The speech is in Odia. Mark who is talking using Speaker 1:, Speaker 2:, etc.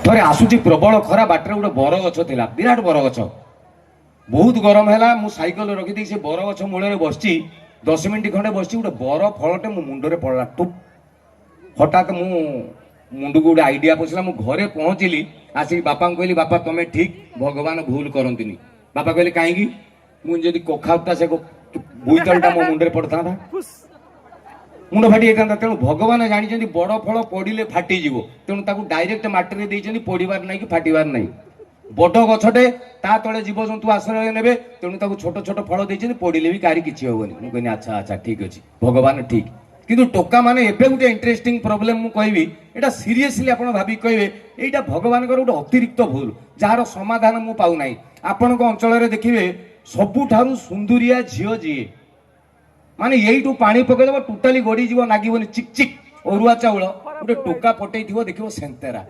Speaker 1: ଥରେ ଆସୁଛି, ପ୍ରବଳ ଖରା, ବାଟରେ ଗୋଟେ ବର ଗଛ ଥିଲା, ବିରାଟ ବର ଗଛ। ବହୁତ ଗରମ ହେଲା। ମୁଁ ସାଇକେଲ ରଖିଦେଇକି ସେ ବର ଗଛ ମୂଳରେ ବସିଛି। 10 ମିନିଟ୍ ଖଣ୍ଡେ ବସିଛି, ଗୋଟେ ବର ଫଳଟେ ମୋ ମୁଣ୍ଡରେ ପଡ଼ିଲା, ଟୁପ୍। ହଠାତ୍ ମୁଁ ମୁଣ୍ଡକୁ ଗୋଟେ ଆଇଡିଆ ପଶିଲା। ମୁଁ ଘରେ ପହଞ୍ଚିଲି, ଆସିକି ବାପାଙ୍କୁ କହିଲି, "ବାପା, ତମେ ଠିକ, ଭଗବାନ ଭୁଲ କରନ୍ତିନି।" ବାପା କହିଲେ, "କାହିଁକି?" ମୁଁ ଯଦି କଖାରୁଟା, ସେ ବୋଇତାଳୁଟା ମୋ ମୁଣ୍ଡରେ ପଡ଼ିଥାନ୍ତା, ମୁଣ୍ଡ ଫାଟି ଯାଇଥାନ୍ତା। ତେଣୁ ଭଗବାନ ଜାଣିଛନ୍ତି ବଡ ଫଳ ପଡ଼ିଲେ ଫାଟିଯିବ, ତେଣୁ ତାକୁ ଡାଇରେକ୍ଟ ମାଟିରେ ଦେଇଛନ୍ତି, ପଡ଼ିବାର ନାହିଁ କି ଫାଟିବାର ନାହିଁ। ବଡ ଗଛଟେ, ତା ତଳେ ଜୀବଜନ୍ତୁ ଆଶ୍ରୟ ନେବେ, ତେଣୁ ତାକୁ ଛୋଟ ଛୋଟ ଫଳ ଦେଇଛନ୍ତି, ପଡ଼ିଲେ ବି କାହାରି କିଛି ହବନି। ମୁଁ କହିଲି, "ଆଚ୍ଛା, ଠିକ ଅଛି, ଭଗବାନ ଠିକ।" କିନ୍ତୁ ଟୋକା ମାନେ, ଏବେ ଗୋଟେ ଇଣ୍ଟରେଷ୍ଟିଂ ପ୍ରୋବ୍ଲେମ ମୁଁ କହିବି। ଏଇଟା ସିରିୟସଲି ଆପଣ ଭାବିକି କହିବେ, ଏଇଟା ଭଗବାନଙ୍କର ଗୋଟେ ଅତିରିକ୍ତ ଭୁଲ, ଯାହାର ସମାଧାନ ମୁଁ ପାଉନାହିଁ। ଆପଣଙ୍କ ଅଞ୍ଚଳରେ ଦେଖିବେ, ସବୁଠାରୁ ସୁନ୍ଦୁରିଆ ଝିଅ ଯିଏ, ମାନେ ଏଇଠୁ ପାଣି ପକେଇଦବ, ଟୋଟାଲି ଗଡ଼ିଯିବ, ନାଗିବନି, ଚିକ୍ ଚିକ୍ ଅରୁଆ ଚାଉଳ, ଗୋଟେ ଟୋକା ପଟେଇଥିବ, ଦେଖିବ ସେନ୍ତେରା।